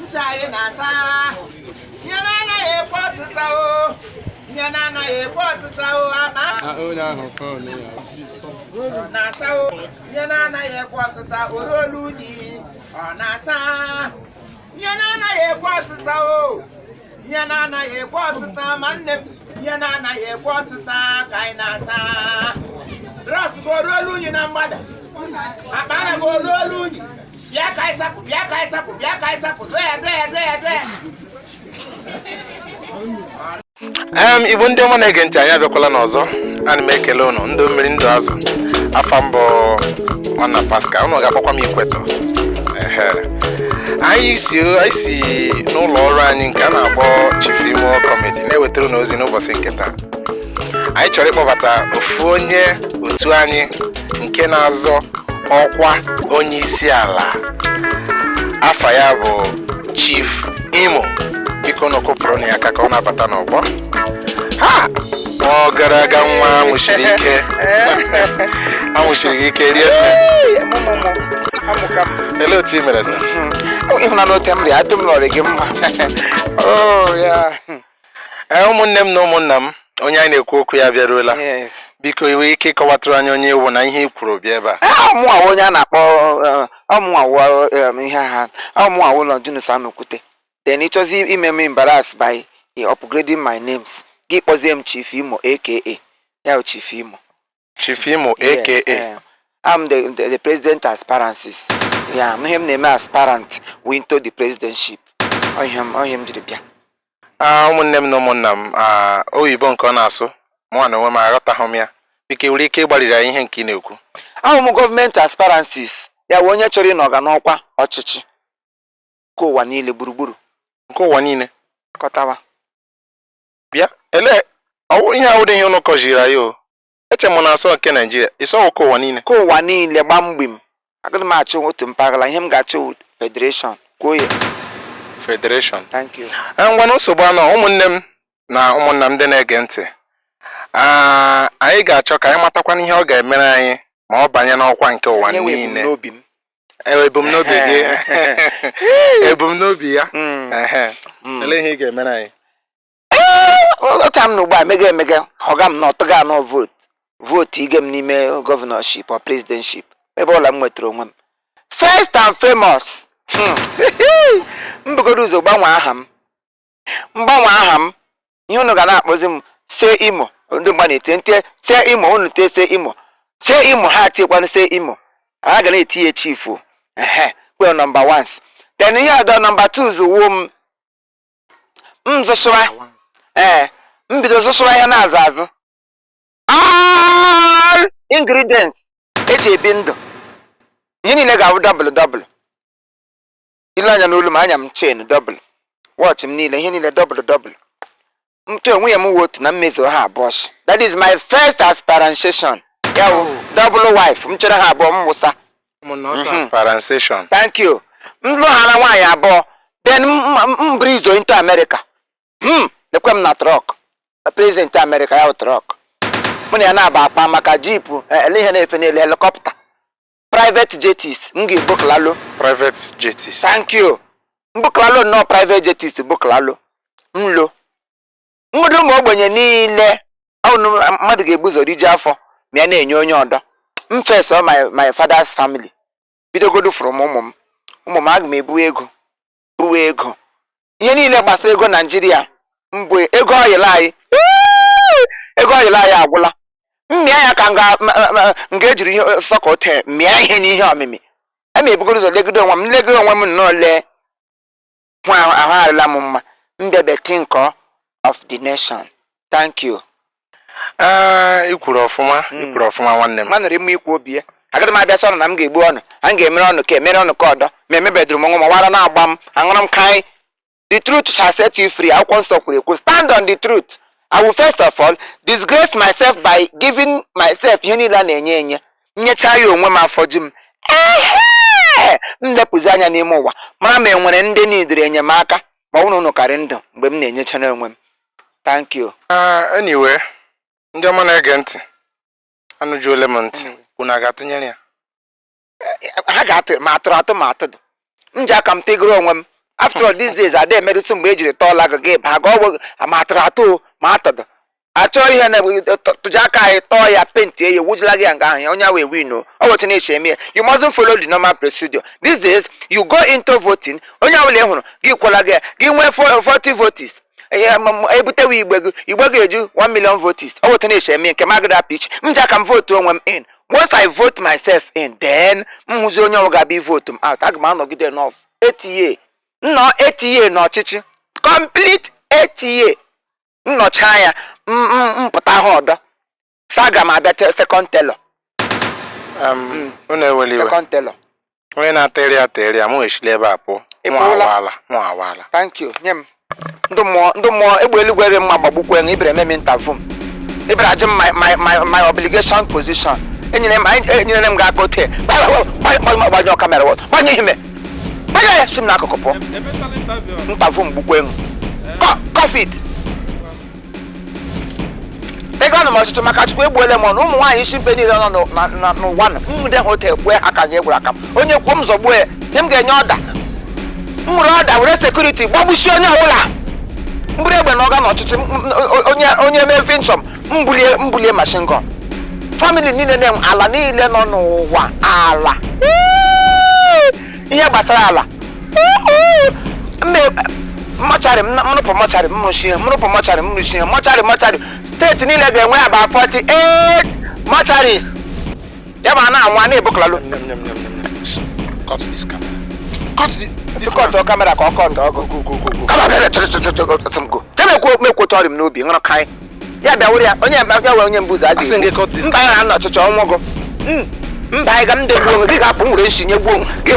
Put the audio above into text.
Ncha anyị na-asa, ihe na-anaghị ekwe ọsịsa o, ihe na-anaghị ekwe ọsịsa o, ama Onye ahụ phone ya. Na-asa o, ihe na-anaghị ekwe ọsịsa, oruolu unyi ọ na-asa. Ihe na-anaghị ekwe ọsịsa o, ihe na-anaghị ekwe ọsịsa, ma nne m, ihe na-anaghị ekwe ọsịsa ka anyị na-asa. Drawers gị oruolu unyi na mgbada, akpa ara gị oruolu unyi. Bịa ka anyị sapụ, bịa ka anyị sapụ, bịa ka anyị sapụ. Dụọ ya, dụọ ya, dụọ ya, dụọ ya. Igbo ndị ọma na-ege ntị, anyị abịakwala n'ọzọ. Ana m ekele ụnụ, ndụ mmiri, ndụ azụ. Afa m bụ Nwanna Pascal, ụnụ ga-akpọkwa m Ikwetọ. Ehe, anyị si n'ụlọ ọrụ anyị nke a na-akpọ Chief Imo Comedy na-ewetara unu ozi n'ụbọchị nke taa. Anyị chọrọ ịkpọbata ofu onye otu anyị nke na-azọ ọkwa onye isi ala. Afa ya bụ Chief Imo. Biko unu kụpụrụ ya aka ka ọ na-abata n'ọgbọ. Ha nwa gara aga, nwa anwụchiri ike, anwụchiri gị ike rie nne. Elee otu ị mere, sir? Ịhụna n'ote m rịa atụ m lọrị gị mma. Oh, ya. Ee, ụmụnne m na ụmụnna m, onye anyị na-ekwu okwu ya bịaruola. Biko, ị nwere ike ịkọwatụrụ anyị onye ewu na ihe i kwuru bịa ebe a? Ọmụnwa onye a na-akpọ ọmụnwa ihe ha, ọmụnwa ụlọ Junus Anokwute. Then ịchọzi ime m embarrass by upgrading my names, gị kpọzie m Chief Imo aka. Ya bụ Chief Imo. Chief Imo. Yes, aka. I'm the president aspirancies. Yeah, ihe m na-eme aspirant into the presidentship. Ọ ihe m jiri bịa. Ah, ụmụnne m na ụmụnna m, ah, oyibo nke ọ na-asụ, mụnwa na onwe m aghọtaghị m ya. Biko, ị nwere ike ịgbalịrị anyị ihe nke ị na-ekwu? Ahụ m gọọmenti aspirancies, ya bụ onye chọrọ ịnọga n'ọkwa ọchịchị nke ụwa niile gburugburu. Nke ụwa niile. Kọtawa. Bịa ele ọwụ ihe awụdị ihe unu kọziri anyị o. Eche m na asọ nke Naijiria ịsọ nke ụwa niile. Nke ụwa niile gbamgbim. Agaghị m achọ otu mpaghara. Ihe m ga-achọ wụ federation, kwuo ya. Federation. Thank you. Eh, ngwa, na nsogbu anọ. Ụmụnne m na ụmụnna m ndị na-ege ntị, ah, anyị ga-achọ ka anyị matakwana ihe ọ ga-emere anyị ma ọ banye n'ọkwa nke ụwa Ihe wụ niile. ebumnobi m. Ee, ebumnobi gị, ebumnobi ya. Ehe. Elee ihe ị ga-emere anyị? Otu m na ugbu a mega emega ọga m na ọtụga anọ vote vote ige m n'ime governorship or presidentship, ebe ọla m nwetara onwe m. First and famous, m bugodo ụzọ gbanwee aha m, mgbanwe aha m. Ihe unu ga na-akpọzi m se Imo. Ndị mgba na-ete nte se Imo, unu te se Imo, se Imo, ha tiekwanụ se Imo, ha ga na-eti ya chief o. Ehe, kwe number ones. Then ihe ọdọ number two, zuwo m m zụsụra. Ee, m bido zụsụra ihe na-azụ azụ, all ingredients eji ebi ndụ, ihe niile ga-abụ double double. Ile anya n'olu m, anya m chain double, watch m niile, ihe niile double double. Ntụ nwunye m wụ otu na mmezu ha abụọ shi. That is my first aspiration, ya wụ double wife. M chere ha abụọ, m wụsa. Ụmụnna, ọsọ aspiransation. Thank you. M lụghara nwaanyị abụọ, then m buru izo into America. Lekwe m na truck president America, ya wụ truck mụ na ya na-aba akpa maka jeep, ele ihe na-efe n'elu, helicopter, private jets m ga-ebuklalo. Private jets. Thank you. Mbuklalo nnọọ private jets, buklalo nlo mmadụ, ụmụ ogbenye niile ọnụ mmadụ ga-ebu ụzọ rije afọ ma ya na-enye onye ọdọ. M first my father's family, bidogodu from ụmụ m. Ụmụ m, aga m ebu ego, buwe ego, ihe niile gbasara ego Naijiria. Mbụ ego oil anyị, ego oil anyị agwụla. Mmịa ya ka m ga-ejiri ihe sọka ote mịa ihe n'ihe ọmịmị. A ma ebugoro ụzọ legide onwe m, nlegide onwe m nnọọ, lee hụ ahụ, ahụ arịla m mma. Mbịa think of the nation. Thank you. Ee, i kwuru ọfụma, i kwuru ọfụma, nwanne m. Mmanụ ịmụ ikwu obi ya. Agaghị m abịa sọ na m ga-egbu ọnụ, a m ga-emere ọnụ ka emere ọnụ ka ọdọ ma emebedụrụ m onwe m wara na-agba m aṅụrụ m kai. The truth shall set you free. Akwụkwọ nsọ kwuru ekwu, stand on the truth. I will first of all disgrace myself by giving myself ihe niile a na-enye enye. Nyecha ya onwe m, afọ ji m. Ehe, m lepụzi anya n'ime ụwa mara ma e nwere ndị nidiri enyemaka, ma ọ bụrụ na unu karị ndụ mgbe m na-enyechara onwe m. Thank you. Ah, anyway, ndị ọma na-ege ntị, anụjuole m ntị. Unu a ga-atụnyere ya? Ha ga-atụ ma atụrụ atụ ma atụdụ. M ji aka m tegoro onwe m. After all, these days ada emerụsị mgbe e jiri tọọla gị gị baa gị ọgwụ ma atụrụ atụ ma atọdụ achọọ ihe na tụji aka anyị tọọ ya pentie ya wujula gị ya nga ahụ ya onye ahụ win o. Ọ wetu na-eche eme ya. You mustn't follow the normal procedure. These days you go into voting, onye ọbụla ị hụrụ gị kwụla gị gị nwee 40 votes, ebutewe igbe gị, igbe ga-eju 1 million votes. Ọ wetu na-eche eme nke m agịrị apụ iche m ji aka m vote onwe m in. Once I vote myself in, then m hụzi onye ọbụla ga-abịa vote m out. Aga m anọgide enough 8 year nnọọ, 8 year n'ọchịchị, complete 8 year nnọcha ya, mpụta ha ọdọ sa aga m abịa second tenure. Unu ewela iwe. Second tenure. Onye na-ata eri ata eri ya, mụ eshila ebe a pụọ. Ị Mụ pụọla? awaala, mụ awaala. Thank you. Nye m ndụ mmụọ, ndụ mmụọ egbe eluigwe dị mma gbagbukwe m. Ibere eme m interview m, ibere ajụ m my obligation position. Enyere m, enyere m gị aka ote gbanyụ camera, gbanyụ ihe gbanyụ ya, si m n'akụkụ pụọ. Emechala interview a? Interview m gbukwe m kọfit ego anọ m ọchịchị maka Chukwu egbuole m ọnụ. Ụmụ nwaanyị isi mpe niile nọ n'ụwa nọ m nwude ha ote gbue ha ka nye gwuru aka m. Onye kwuo m zọgbuo ya. Ihe m ga-enye ọda, m nwere ọda were security gbagbusie onye ọbụla mbụrụ egbe na ọga n'ọchịchị. Onye mee finchọm, mbulie mbulie machine gun. Family niile na ala niile nọ n'ụwa, ala, ihe gbasara ala mortuary m rụpụ mortuary m rụchie m rụpụ mortuary m rụchie mortuary. Mortuary steeti niile ga-enwe about 48 mortuaries. Ya ma a na-anwụ a na-ebukọlalụ. Nyam, nyam, nyam, nyam, nyam. Cut this camera. Cut this. Kọtụ camera ka ọ kọtụ ọgụ. Go, go, go, go. Kama bịa chere chere chere chere go kama ekwu mekwuta ọrịa m n'obi ṅụrụ kaị ya bịa were ya onye ya wee onye mbụzọ a Asị m gị cut this. mba ya na ọchịchị ọnwụgụ mba anyị ga m degbuo onwe gị ga-apụ m were nshi nye gbuo onwe gị.